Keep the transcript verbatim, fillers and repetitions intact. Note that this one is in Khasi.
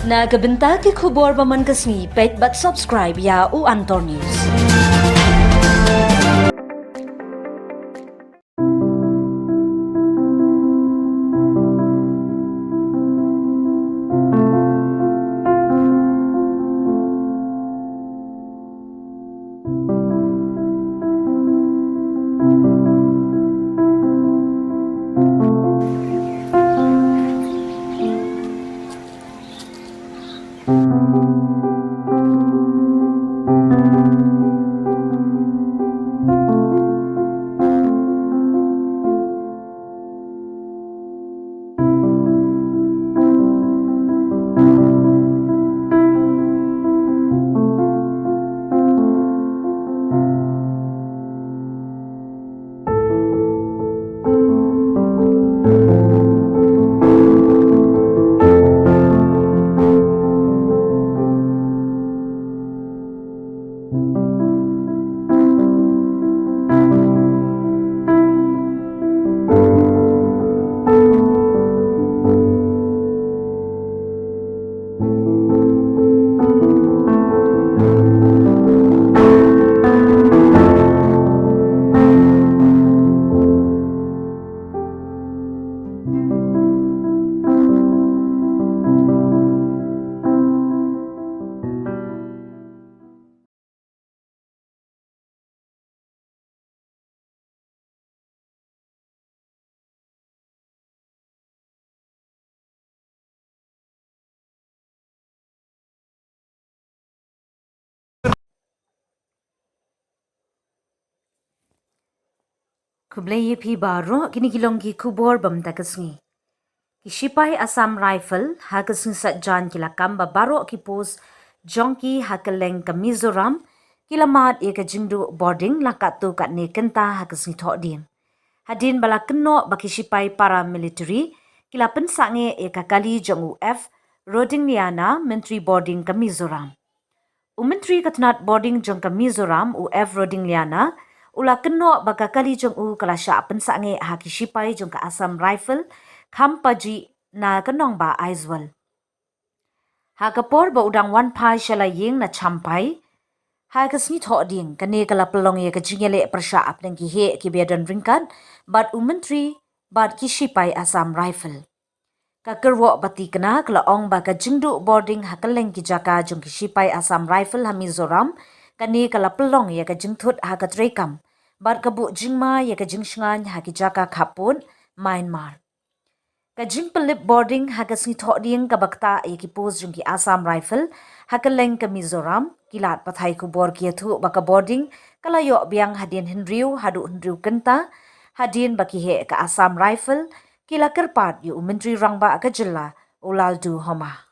Na ka bynta ki khubor ba man ka sngi, peit bad subscribe ïa u Antor News. Khublei ïa phi baroh, kine ki long ki khubor ba mynta ka sngi. Ki shipai Assam Rifle ha ka sngi Saitjaiñ ki la kam ba baroh ki post jong ki ha kylleng ka Mizoram ki la mad ïa ka jingduh bording la katto katne kynta ha ka sngi Thohdieng. Hadien ba la kynnoh ba ki shipai paramilitary ki la pynsangeh ïa ka kali jong u F Rodingliana, Myntri Bording ka Mizoram. U Myntri ka tnat bording jong ka Mizoram, u F Rodingliana, u la kynnoh ba ka kali jong u ka la shah pynsangeh ha ki shipai jong ka Assam Rifle kham pajih na ka nongbah Aizawl. Ha ka por ba u dang wan phai sha la ïing na Champhai ha ka sngi Thohdieng, kane ka la pynlong ïa ka jingïaleh pyrshah hapdeng ki heh kiba ïadon ryngkat bad u Myntri bad ki shipai Assam Rifle. Ka kyrwoh ba thikna ka la ong ba ka jingduh bording ha kylleng ki jaka jong ki shipai Assam Rifle ha Mizoram, kane ka la pynlong ïa ka jingthut ha ka treikam bad ka buh jingma ïa ka jingshngaiñ ha ki jaka khappud Myanmar. Ka jingpynlip bording ha ka sngi Thohdieng kaba ktah ïa ki post jong ki Assam Rifle ha kylleng ka Mizoram, ki lad pathai khubor ki ïathuh ba ka bording ka la ïoh biang hadien hynriew haduh hynriew kynta hadien ba ki heh ka Assam Rifle ki la kyrpad ïa u Myntri Rangbah ka jylla, u Lalduhoma.